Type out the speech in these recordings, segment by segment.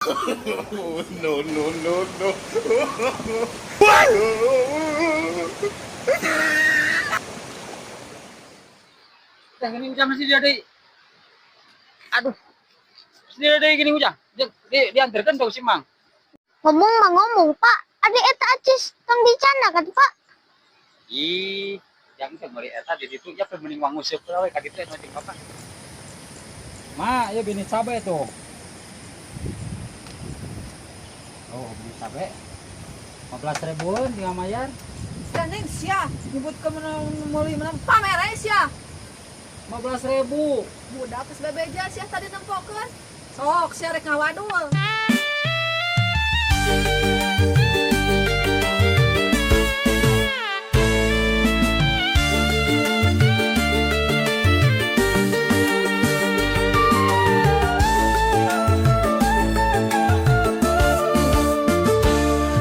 No, no, no, no. Teh gini ujang masih dia deui. Aduh. Dia deui gini ujang. Di diantarkan tuh si Mang. Ngomong mah ngomong, Pak. Ada eta acis tong dicana kan, Pak? Ih, yang teh meuli eta di ditu ya mending wanguseup we ka ditu eta jeung bapak. Ma, ya bini cabe tuh. Oh, bini cabe. 15 ribuan tinggal mayar. Neng sia nyebut ke meuli menang pamer aja sia. 15 ribu. Budak geus bebeja sia tadi nempokeun. Sok sia rek ngawadul.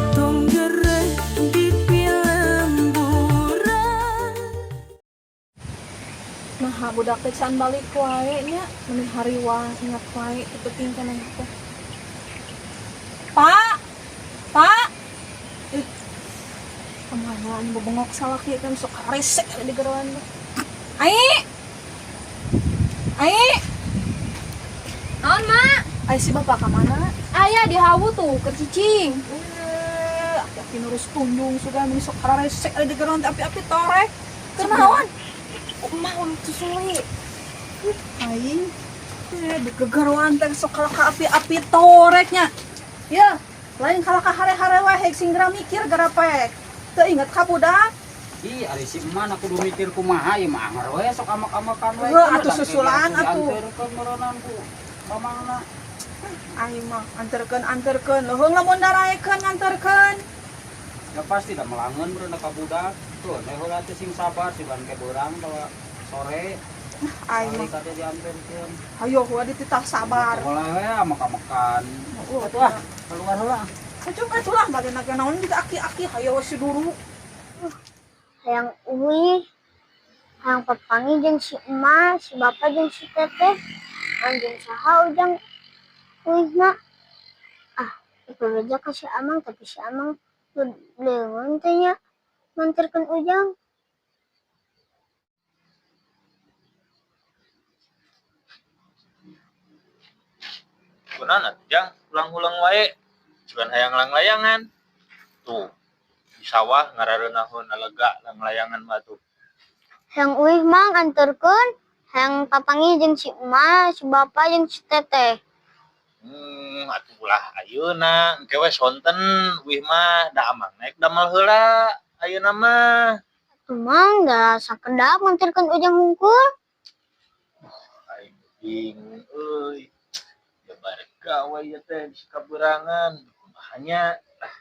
Tong gereh di pilemburan. Nah, budak teh can balik wae nya, meni hariwang ingat wae teu penting kana teh. Pak. Pak. Ih. Kemana anu bebengok salaki kan sok resek ada di geroan teh. Ai. Ai. Naon, Mak? Ai si bapak ka mana? Aya di hawu tuh keur cicing. Eh, aki-aki nurus tunjung sudah meni sok resek ada di geroan teh api-api torek. Keur naon? Emak ulah susui. Aing di gegeroan teh sok kalah ka api-api toreknya. Ya, lain kalah ka hare-hare wae hek sing geura mikir geura pek. Teu inget ka budak? Ih, ari si emak aku kudu mikir kumaha ieu mah anger we sok amak-amakan we. Heuh, atuh susulan atuh. Dianterkeun meureunan ku mamangna. Aing mah anterkeun leuheung lamun daraekeun nganterkeun. Ya pasti dah melangeun meureun ka budak. Tuh, teh heula teh sing sabar siban ke beurang tawa sore. Aing mah Balik teh dianterkeun. hayo heula dititah sabar. Heula we amak-amakan. Oh, Atuh ah, keluar heula. Atuh atuh lah bade naga naon juga aki-aki hayo we si duru. Hayang uwi, hayang papangi jeung si emak, si bapak jeung si teteh. Anjing saha ujang uihna. Ah, ieu ka si Amang tapi si Amang leungeun teh nya nganterkeun ujang. Kunaon atuh jang ulang-ulang wae. Cuman hayang langlayangan. Tuh, di sawah ngarareunahun lega langlayangan mah tuh. Hayang uih mang anterkeun, hayang papangi jeung si emak, si bapak jeung si teteh. Atuh ulah ayeuna engke we sonten wih mah da amang naik damel heula ayeuna mah. Atuh mang da sakedap nganterkeun ujang hungkul. Aing bingung euy. Ya barek gawe ieu teh bisi kaberangan. Kumaha nya? Ah.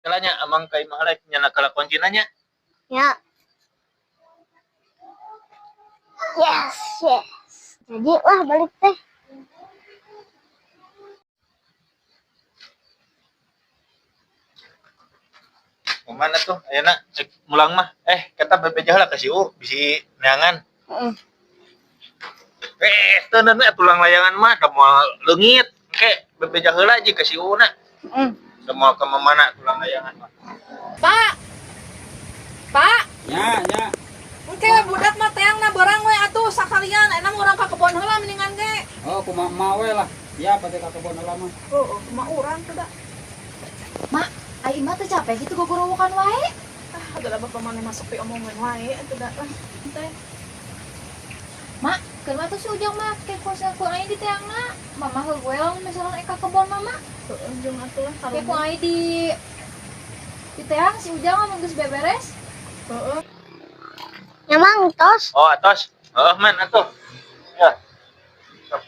Kalanya amang ka imah rek nyana kala kuncina nya. Ya. Yes, yes. Jadi wah balik teh. Kumaha tuh ayeuna cek mulang mah. Kata bebeja heula ka si U bisi neangan. Heeh. Teu we tulang layangan mah da moal leungit. Engke bebeja heula jeung ka si U na. Heeh. Da moal ka mamana tulang layangan mah. Pak. Pak. Nya, nya. Engke budak mah teangna beurang we atuh sakalian ayeuna mah urang ka kebon heula mendingan ge. Oh, kumaha emak we lah. Ya, pati ka kebon heula mah. Heeh, kumaha urang tuh da. Mak, ai emak teh capek gitu gogorowokan wae. Ah, adalah bapak mana masuk pi omongan wae atuh da lah. Teh. Mak, keur mah tuh si Ujang mah ke kuasa ku aing di teangna. Mama heuh we lamun misalkan eka kebon mama. Heeh, jeung atuh lah Ke ku aing di teang si Ujang mah geus beberes. Heeh. Ya mang tos. Oh, atos. Heeh, man atuh. Ya. Sok.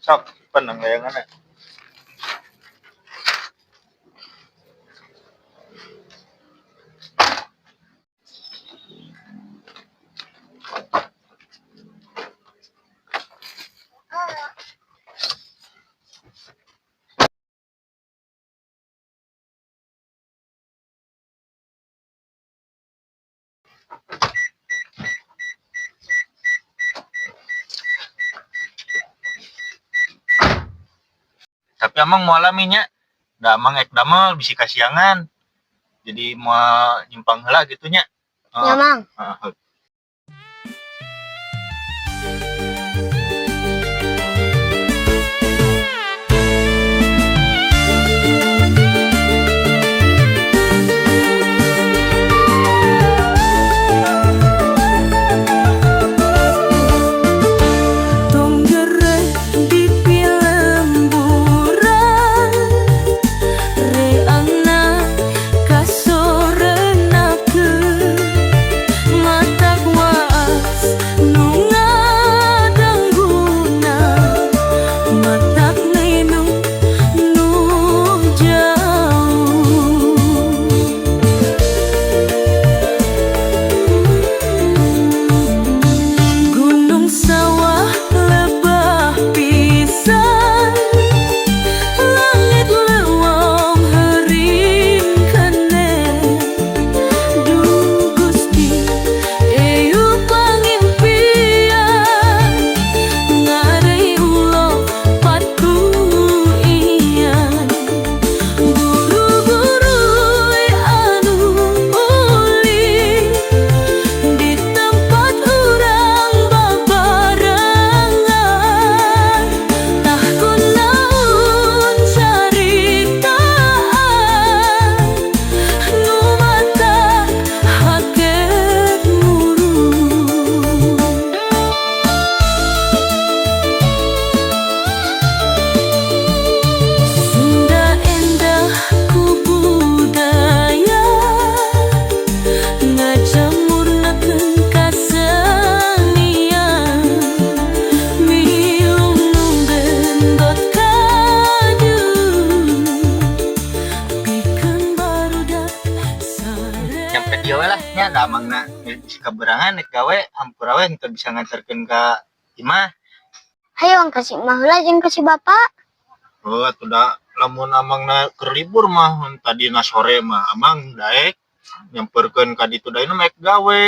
Sok, penang layangan. Tapi amang moal lami nya. Da amang ek damel bisi kasiangan. Jadi moal nyimpang heula gitu nya. Ya, Mang. Heeh. Tong gereh di pilemburan, reangna kasorenakeun, matak waas nu ngadangguna, matak ninung nu jauh. Gunung sawah lebah pisan, langit leuweung heurin keneh. Duh Gusti ieu pangimpian, ngarei ulo patku ian. Guru-guru anu ulin di tempat urang babarengan, tah kunaon caritaan nu matak haket murung. Sunda endah ku budaya, ngajamurnakeun kasenian, milu nu gendot kadu pikeun barudak sare. Nyampe dieu we lah nya, da amangna bisi kaberangan nek gawe, hampura we henteu bisa nganterkeun ka imah. Hayo ka si emak heula jeung ka si bapak. Oh, atuh da lamun amangna keur libur mah tadina sore mah amang daek nyamperkeun ka ditu, da mah ek gawe.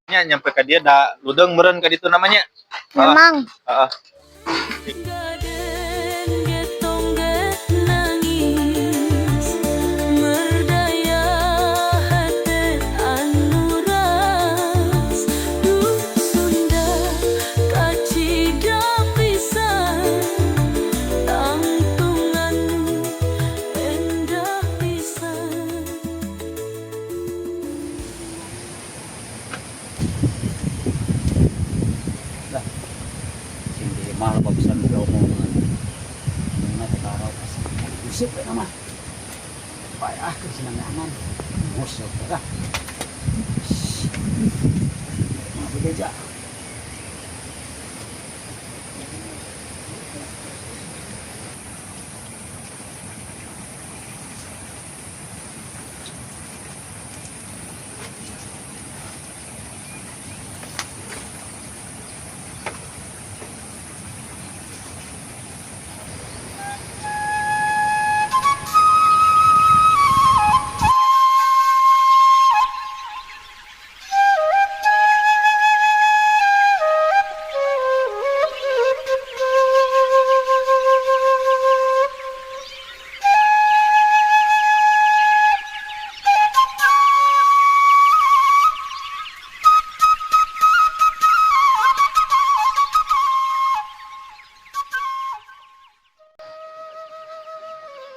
Nya nyampe ka dieu da ludeung meureun ka ditu namanya. Ya, Mang. Heeh. Gaden getongget nangis merdaya hate anu ras. Duh Sunda kacida pisan, tangtungan endah pisan. Sing di imah loba pisan diomongan. Mana teh karo useup we mah. Payah ke sinangan. Nguseup lah. Mah bebeja.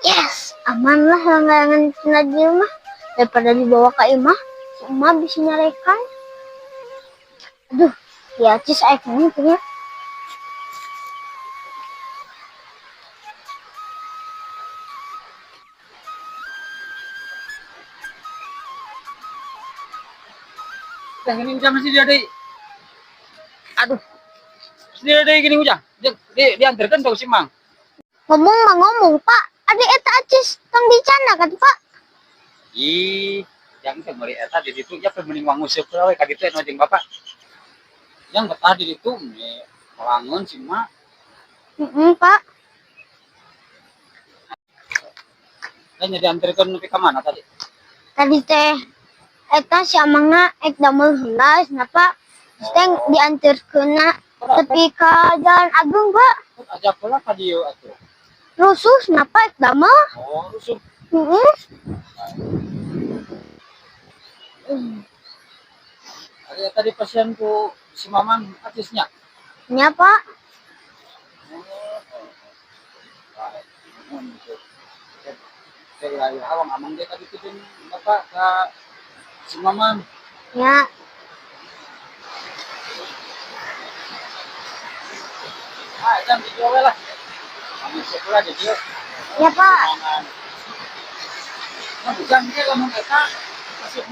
Yes, aman lah langganan tina di rumah. Daripada dibawa ke imah, si emak bisa nyarekan. Aduh, ya cis aya keneh teh nya. Teh geuning jam si dia deui. Aduh. Si dia deui geuning ujang. Di diantarkeun tong si Mang. Ngomong mah ngomong, Pak. Ada eta acis tong dicanda kan, Pak? Ih, Jang teh meuli eta di ditu ya mending wanguseup heula we ka ditu anu jeung bapak. Jang betah di ditu me melangun si emak. Heeh, Pak. Teh nya dianterkeun nepi ka mana tadi? Tadi teh eta si amangna ek damel heula cenah, Pak. Terus teh dianterkeunna tepi ka Jalan Agung, Pak. Ajak heula ka dieu atuh. Rusuh cenah, Pak, ek damel. Oh, rusuh. Heeh. Ari eta di pasien ku si Mamang atisnya. Nya, Pak. Saya awang amang dia tadi itu bapak ka si Mamang. Nya. Ah, jam di dieu we lah. Amang sekolah di dieu. Nya, Pak. Nah, bukan dia lamun eta masuk.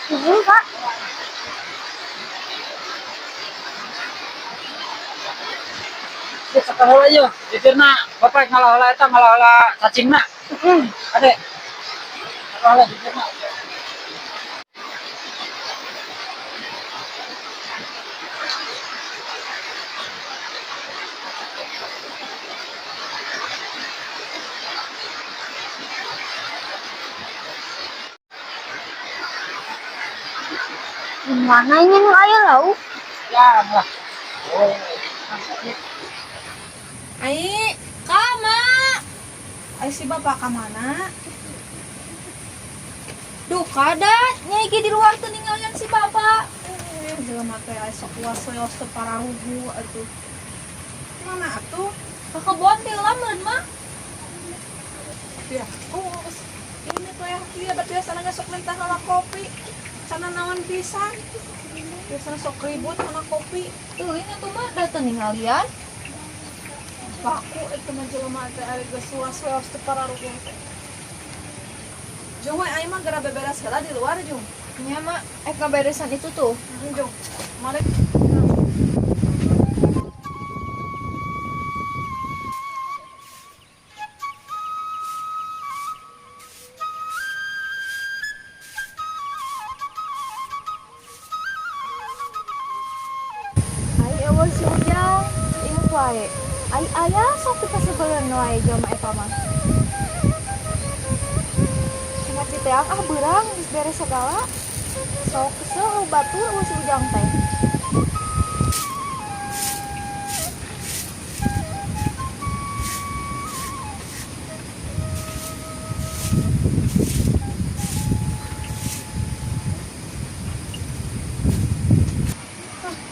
Heeh, Pak. Ya sakala ieu, jujurna bapak ngala-ngala eta ngala-ngala cacingna. Heeh. Ade. Ngala jujurna. Mana ini nu aya lauk? Ya lah. Oh. Ai, Kama. Ai si bapak ka mana? Duh, kada nyai ge di luar teu ninggalian si bapak. Eh, jelema teh ai sok wasoyos teu pararugu atuh. Mana atuh? Ka kebon teh lamun mah. Ya, oh, ini tuh yang kia biasa nggak sok minta heula kopi. Sana naon pisan. Biasana sok ribut sama kopi. Teuing atuh mah da teu ninggalian. Baku itu mah jelema teh ari geus wasoyos teu pararugu teh. Jung we aing mah geura beberes heula di luar, Jung. Nya mah ek ngaberesan itu tuh. Heeh, Jung. Mari. Ai eueuh si Ujang, inget wae. Ai aya sok kita sebeuleun wae jelema eta mah. Cuma diteang ah beurang geus beres segala. Sok kesel batur eueuh si Ujang teh.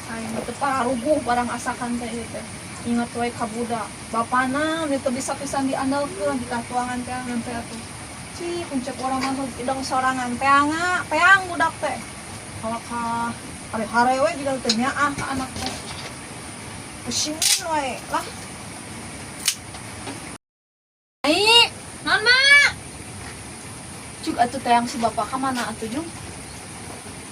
Aing teu pararuguh barang asakan teh ieu teh. Ingat wae ka budak. Bapana nu teu bisa pisan diandalkeun di katuangan teangan teh atuh. Ci, kuncep urang mah hidung sorangan teanga, peang budak teh. Kalau ka hare-hare we juga teu nyaah ka anak teh. Pusing wae lah. Ai, naon mak? Cuk atuh teang si bapak ka mana atuh, Jung?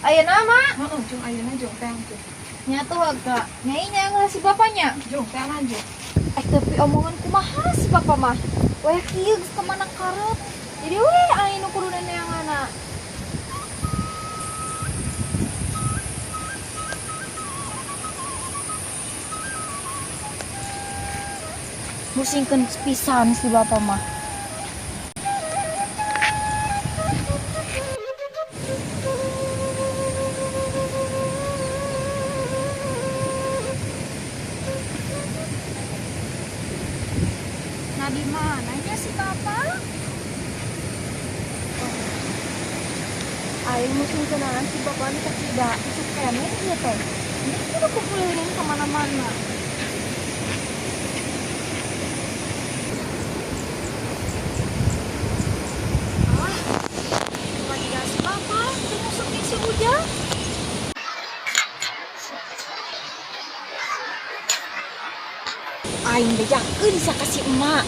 Ayeuna mak? Heeh, Jung ayeuna Jung teang tuh. Nya tuh agak nyai nya si bapaknya. Jung teangan Jung. Eh tapi omongan kumaha si bapak mah? Wah kieu geus kemana karep. Jadi weh aing nu kudu neanganna. Musingkeun pisan si bapak mah. Nah di mananya si bapak? Aing musim kenalan si bapak ini tidak isuk keneh ieu teh. Ini kudu kukuliling kemana-mana. Ah, lagi si bapak, teu si Ujang. Aing bejakeun ka si emak.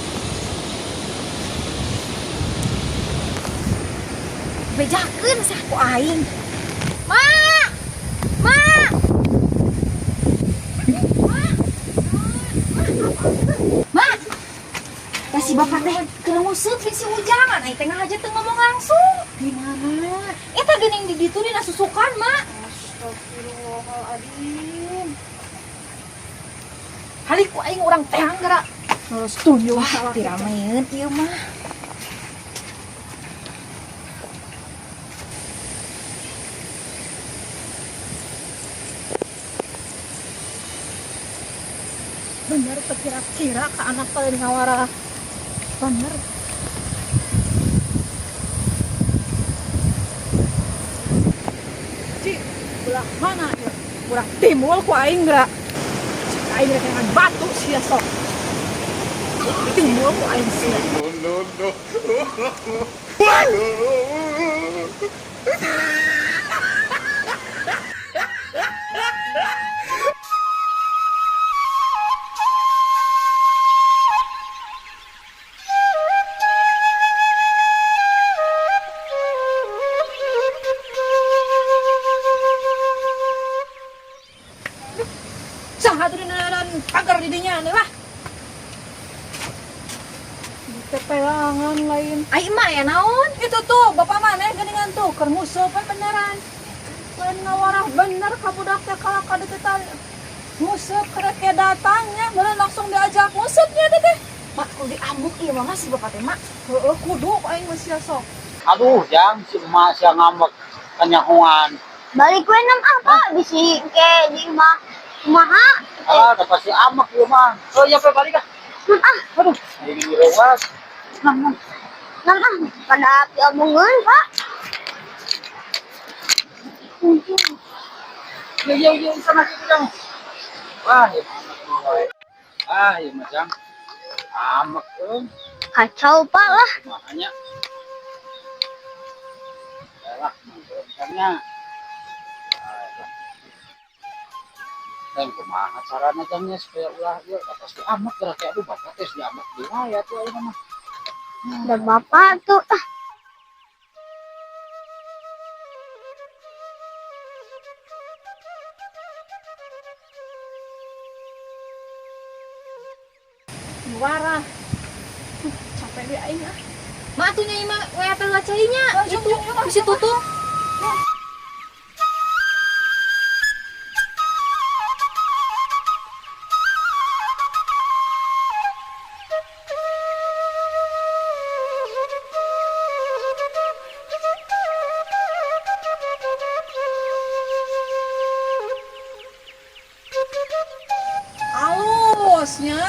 Bejakeun sah ku aing. Mak! Mak! Mak! Mak! Bapak teh keur nguseup jeung si Ujang, aing teh ngahaja teu ngomong langsung. Di mana? Eta geuning di ditu dina susukan, Mak. Astagfirullahaladzim. Halik ku aing urang teang geura. Terus tunjuk. Wah, tirameun ieu mah. Bener teu kira-kira ka anak teh ngawara. Bener. Ci, belah mana ya? Urang timbul ku aing geura. Cik aing rek dengan batu sia sok. Timbul ku aing sia. No, no. Saha tuh dina pagar di dinya lah. Tepelangan lain. Ai emak ya naon? Itu tuh bapak mana geningan tuh keur nguseup we beneran. Lain ngawarah bener ka budak teh kalau ka ditu teh nguseup kerek ke datangnya bener langsung diajak ngusupnya teh teh. Mak kudu diamuk ieu mah si bapak teh, Mak. Heeh, kudu aing mah sia sok. Aduh, Jang, si emak sia ngambek kanyahoan. Balik we nam apa bisi ke di imah kumaha? Ah, udah pasti amek ieu mah. Oh iya, pe balik ah. Ah, Aduh, ini reuas. Nah, nah. Nam ah pada api omongan, Pak. Yo yo yo sana situ, Jang. Wah, ya amek wae. Ah, ieu mah Jang. Amek euy. Kacau, Pak lah. Makanya. Yalah, misalnya. Dan kumaha carana jamnya supaya ulah ieu da pasti amek geura kayak aduh bapak teh diamek di wae atuh ayeuna mah. Ada bapak tuh. Ah, Warah. Capek deh aing ah. Mak atuh nya imah we teh lah cai nya. Ah, yuk, Itu yuk, yuk, bisi tutung. Alusnya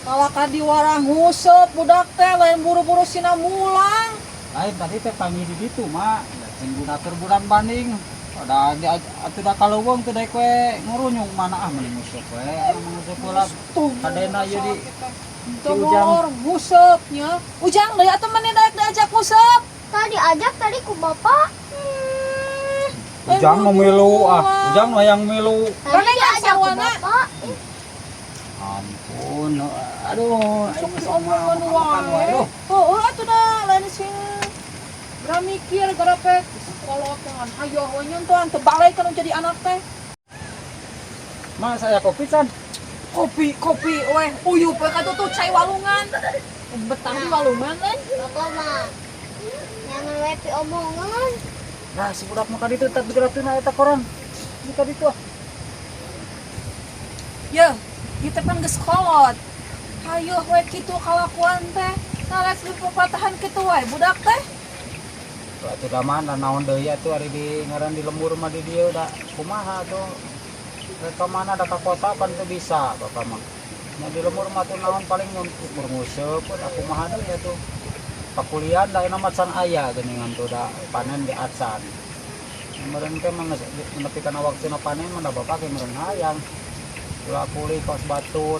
kalau ka diwarah nguseup budak teh lain buru-buru sina mulang. Lain tadi teh panggil di ditu mak, sing budak keur bulan banding. Ada di atuh da kaleuweung teu daek we ngurunyung mana ah mending nguseup we, anu nguseup heula. Kadena ieu di si Ujang. Ujang ngusepnya. Ujang deui atuh maneh daek diajak nguseup. Tadi ajak tadi ku bapak. Ujang nu milu ah, Ujang nu hayang milu. Tadi Mana diajak ku sarwana? bapak. Ampun, aduh, Sok aing diomongan makan wae. aduh. Heueuh atuh da lain sing geura mikir geura pek kolot dengan hayoh we nyontohan teu balik kan jadi anak teh. Mak saya kopi can. Kopi kopi weh uyup we katuh tuh cai walungan. Betah di walungan lain. Bapak mah jangan we pi omongan. Nah, si budak mah ka ditu tak digeratuna eta koran. Di ka ditu ah. Ye, ieu teh pan geus kolot. Hayoh we kitu kalakuan teh. Nah, rek dipapatahan kitu wae budak teh. Atuh da mah da naon deui atuh ari di ngaran di lembur mah di dieu da kumaha atuh. Rek ka mana da ka kota pan teu bisa bapak mah. Nya di lembur mah tuh naon paling ukur nguseup da kumaha deui atuh. Pakulian da ayeuna mah can aya geuningan tuh da panen di acan. Meureun teh mah geus nepi kana waktuna panen mah da bapak ge meureun hayang. Ulah kuli kos batur.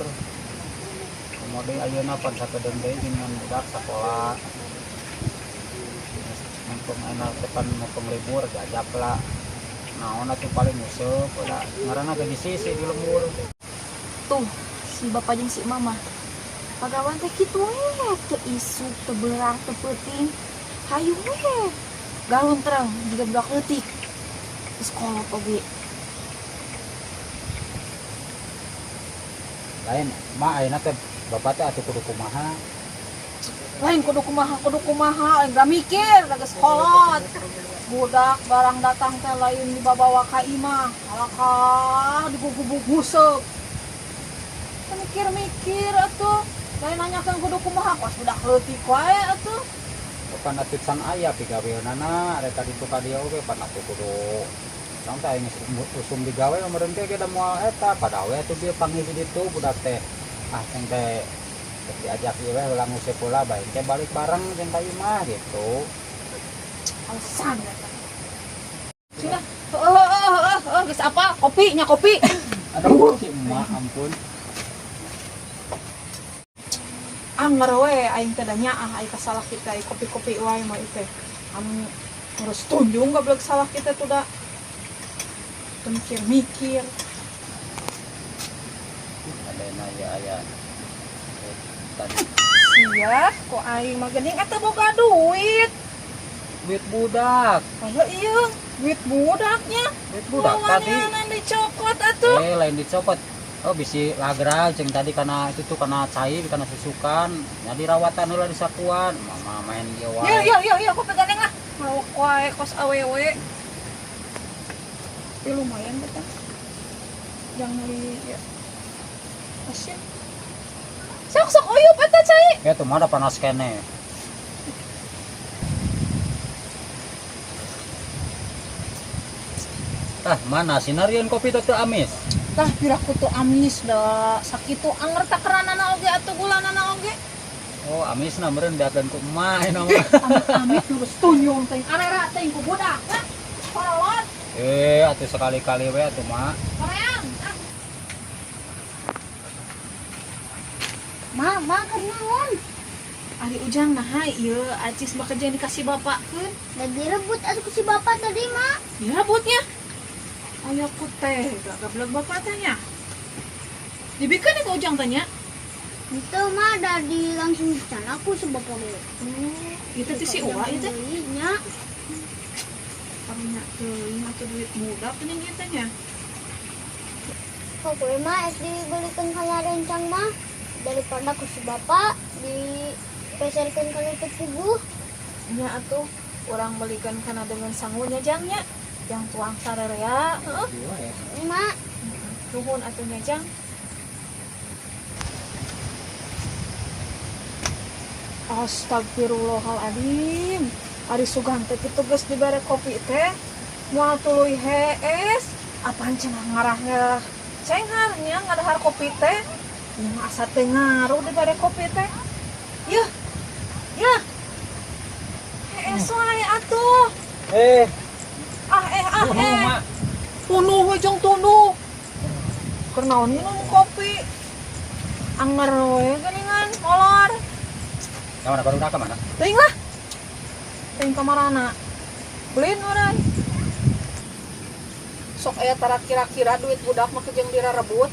Kemudian ayeuna pan sakedeung deui geuningan budak sakola. Mumpung enak depan mumpung libur diajak lah. Naon atuh paling nguseup da ngaranna ge disisi di lembur. Tuh, si bapak jeung si mama. Pagawan teh kitu we, teu isuk, teu beurang, teu peuting. Hayu we. Galuntrang jiga budak leutik. Geus kolot oge. Lain mak ayeuna teh bapak teh atuh kudu kumaha. Lain kudu kumaha, aing da mikir da geus kolot. Budak barang datang teh lain dibabawa ka imah, alakah digugubug nguseup. Mikir-mikir atuh. Lain nanyakeun kudu kumaha, kos budak leutik wae atuh. Bukan atuh can aya pigaweunana, rek ka ditu ka dieu oge pan atuh kudu sampai aing geus usum digawe meureun ge da moal eta padawe atuh bieu panggil di ditu budak teh. Ah ceng teh diajak ieu we ulah nguseup heula bae engke balik bareng jeung ka imah gitu. Alasan eta. Sina, heuh heuh heuh heuh geus apa? Kopi nya kopi. Aduh si emak ampun. Anger we aing teh da nyaah ai kasalah kita ai kopi-kopi wae mah ieu teh. Anu terus tunjung goblok salah kita tuh da. Teu mikir-mikir. Adena ya aya tadi. Sia, kok aing mah geuning eta boga duit. Duit budak. Aya ieu, duit budaknya. Duit budak tadi. Mawaneanan dicokot atuh. Eh lain dicokot. Oh bisi lagra jeung tadi kana itu tuh kana cai kana susukan. Jadi rawatan heula di sakuan. Mama main ieu wae. Yo yo yo yo kopi gandeng lah. Mawak wae kos awewe. Tapi lumayan kita. Jangan beli ya. Asyik. Sok sok uyup eta cai. Ya tuh mah ada panas kene. Ah, mana sinarian kopi teh teu amis? Tah piraku tuh amis da sakitu anger takeranana oge atuh gulanana oge. Oh, amis na meureun diakeun ku emak eta mah. Amit-amit nu geus tunjung teh arera teh ku budak. Hah? Kolot Eh, atuh sekali-kali we atuh mak. koreang. Ah. Ma, ma keur naon? Ari Ujang nah ieu acis bakal jeung dikasih bapak keun. Da direbut atuh ku si bapak tadi, Ma. Direbutnya. Aya ku teh gablek bapak teh nya. Dibikeun ku Ujang teh nya. Itu mah da di langsung dican aku si bapak ge. Itu teh si Uwa ieu teh. Nya. Karunya teuing atuh duit muda geuning ieu teh nya. Pokoknya mah SD dibelikan kana rencang mah daripada ku si bapak dipeserkeun kana teu puguh. Nya atuh urang belikan kana dengan sangunya jang nya. Yang tuang sarerea, heeh. Ma, Nuhun atuh nya jang. Astagfirullahaladzim. Ari sugan teh kitu geus dibere kopi teh moal tuluy hees. Apaan cenah ngarah cenghar nya ngadahar kopi teh. Nya asa teu ngaruh dibere kopi teh. Yeuh. Yeuh. Hees wae atuh. Eh, Ah eh ah tunduh, eh. Mak. Tunduh we jong tunduh. Keur naon minum kopi? Anger we geuningan molor. Yang mana baru ka mana? Teuing lah. Teuing kamarana. Belin urang. Sok aya tara kira-kira duit budak mah jeung direrebut.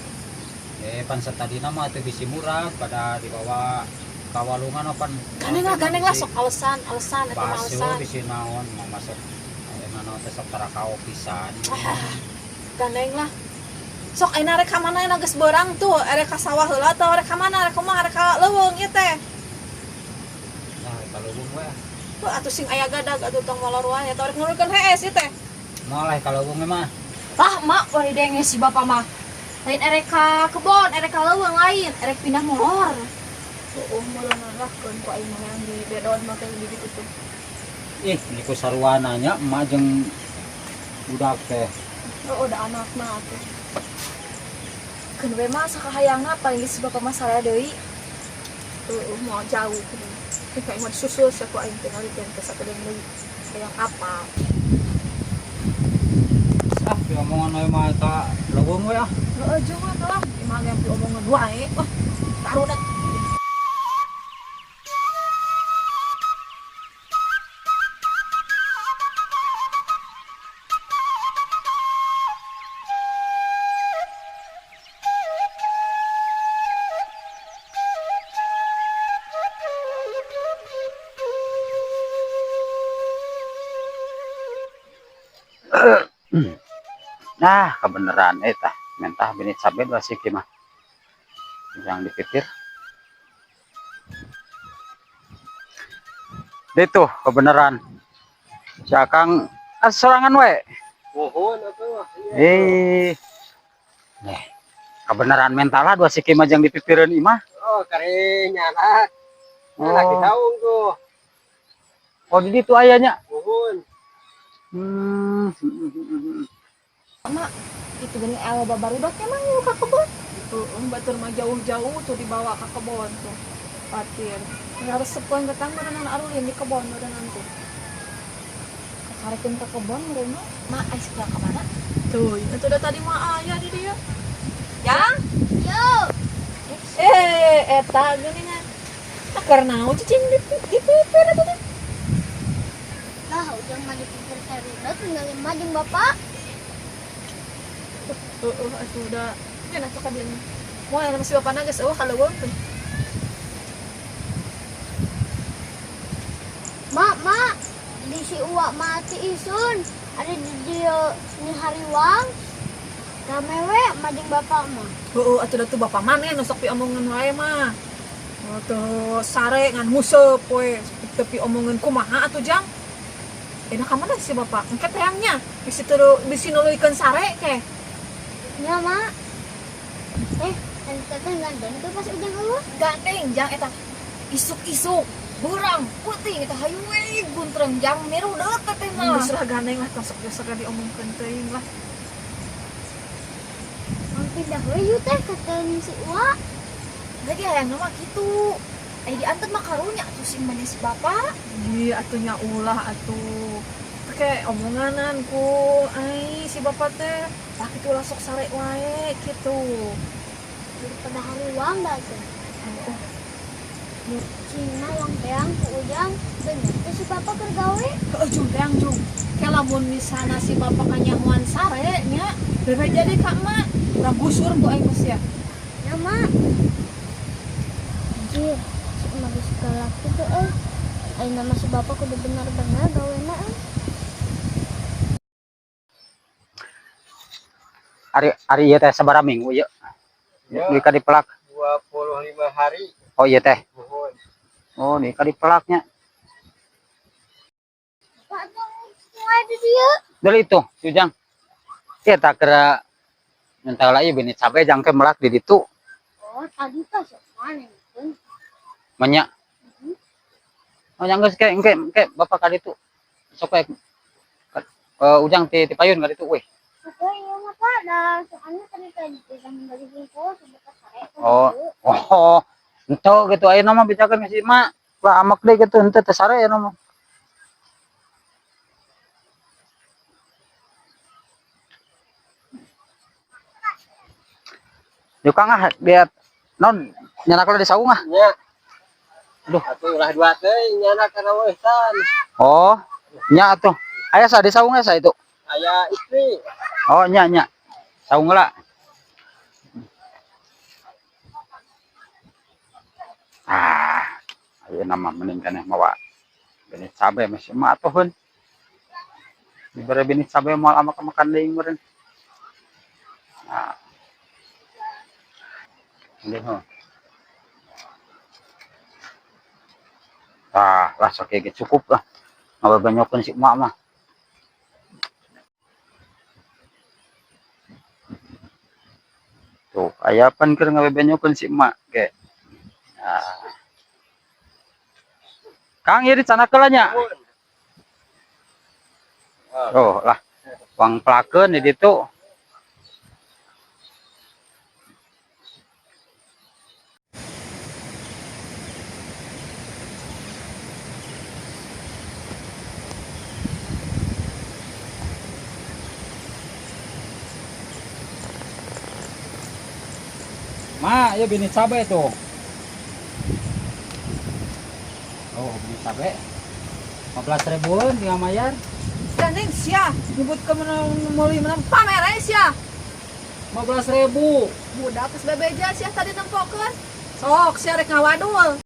Eh, pan satadina mah teu bisi murah pada dibawa ka walungan pan. Gandeng lah, gandeng lah sok alasan, alasan eta mah Basuh alasan. bisi naon mau masuk ayeuna naon teh sok tara kao pisan. Gandeng lah. Sok ayeuna rek ka mana geus beurang tuh, erek ka sawah heula atau rek ka mana, rek kumaha, rek ka leuweung ieu teh. Nah, ka leuweung we. Heuh atuh sing aya gadag atuh tong molor wae atau rek nurunkeun hees ieu teh. Moal lah ka leuweung mah. Ah, mak, wari denge si bapak mah. Lain erek ka kebon, erek ka leuweung lain, erek pindah molor. Heeh, meureun lah keun ku aing mah yang di bedon mah kayak gitu tuh. Ih, niku saruana nya emak jeung budak teh. Oh, udah anakna atuh. Keun we mah sakahayangna paling geus si bapak mah saraya deui. Heeh, mau jauh gitu. Ini kayak mau disusul sih aku aing teh ngalikeun ke sakedeung deui. Hayang apa? Ah, diomongan we mah eta leuweung we ah. Heeh, jeung lah, imah yang diomongan wae. Wah, taruh dah. Nah, kebenaran eta mentah binit cabe dua siki mah. Yang dipipir. Dito, kebenaran. Si Akang ah, sorangan we. Mohon atuh. Eh. Nih, kebenaran mentala dua si Kim yang dipipireun imah. Oh, kare nyala. Lagi Oh, saung tuh. oh di ditu ayahnya. Mohon. Hmm. Mak, itu gini ewa babarudak emang lu ka kebon. Tuh, batur mah jauh-jauh tuh dibawa ke kebon tuh. Patir. Nggak resepuan ketang merenang arulin di kebon merenang tuh. Karekeun ka kebon meureun mah. Mak ais ka mana? Tuh, itu udah tadi mah ayah di dia. Yang? Yo. Eh, eta geuningan. Nah, karena naon cicing di pipir eta teh. Lah, ujang mah dipikir sarudat tinggal mah jeung bapak. Heeh, atuh udah. Ya nah ka dieu. Moal masih bapana geus eueuh kaleuweung tuh. Mak, mak, di si uak mati isun. Ada di dia ni hariwang. Rame we mah jeung bapak mah. Heeh, atuh da tuh bapak maneh nu sok piomongan wae mah. Oh, tuh sare ngan nguseup we tepi omongan kumaha atuh jang. Enak ka mana si bapak? Engke teangnya bisi teu bisi nuluykeun sare ke. Nya, mak. Eh, tadi teteh gandeng tuh pas ujang eueuh. Gandeng jang eta isuk-isuk burang putih eta hayu we guntreng jang miru deut teteh mah. Geus lah gandeng lah tos sok geus diomongkeun teuing lah. Mang pindah we yuk teh kata si uak. Lagi hayang mah kitu. Ai diantet mah karunya atuh si manis bapak. Ih, atuh nya ulah atuh. Pakai omonganan ku ai si bapak teh. Tah kitu lah sok sare wae kitu. Daripada hariwang dah tuh. Oh, Cina wang teang ku ujang bener teh si bapak keur gawe. Heeh, jung teang jung. Ke lamun misalna si bapak kanyahoan sare nya, bebe jadi ka emak. Urang gusur ku aing geus ya. Nya, mak. Anjir, si emak geus galak kitu euy. Ayeuna mah si bapak kudu bener-bener gawena euy. Ari ari ieu teh sabaraha minggu ieu? Ya. Dugi ka dipelak. 25 hari. Oh iya teh. Mohon. Oh, dugi ka dipelaknya. Pak tong wae di dieu. Dari itu, si Ujang. Ieu tak kira mentala ieu beunit cabe jang ke melak di ditu. Oh, tadi teh sok mana pun. Menya. Oh, yang geus ke engke engke bapak ka ditu. Sok we Ujang ti ti payun ka ditu weh. Oke, iya mah Pak, dah soalnya tadi teh ujang balik hungkul si bapak sare. Oh. Oh, ento gitu ayeuna mah bejakeun ka si Mak. Lah amak deui gitu henteu teh sare ayeuna mah. Yuk Kang ah, lihat non nyanak di saung ah. Nya. Aduh. Atuh ulah dua teh nyana kana wesan. Oh, nya atuh. Aya sa di saung sa itu. Aya istri. Oh, nya nya. Saung lah. Ah, ayeuna mah mending keneh mawa benih cabe masih mah atuh heun. Dibere benih cabe moal amak makan deui meureun. Nah. Ini ho. Ah, lah sok ge cukup lah. Ngababanyokeun si emak mah. Tuh, aya pan keur ngabebenyokeun si emak ge. Nah. Kang ieu dicandak heula nya. Mohon. Oh, lah. Wang pelakeun di ditu. Ma, ya benih cabe tuh. Oh, benih cabe. 15 ribuan tinggal mayar. Gandeng sia nyebut ke meuli menang pamer aja sia. 15 ribu. Budak geus bebeja sia tadi nempokeun. Sok sia rek ngawadul.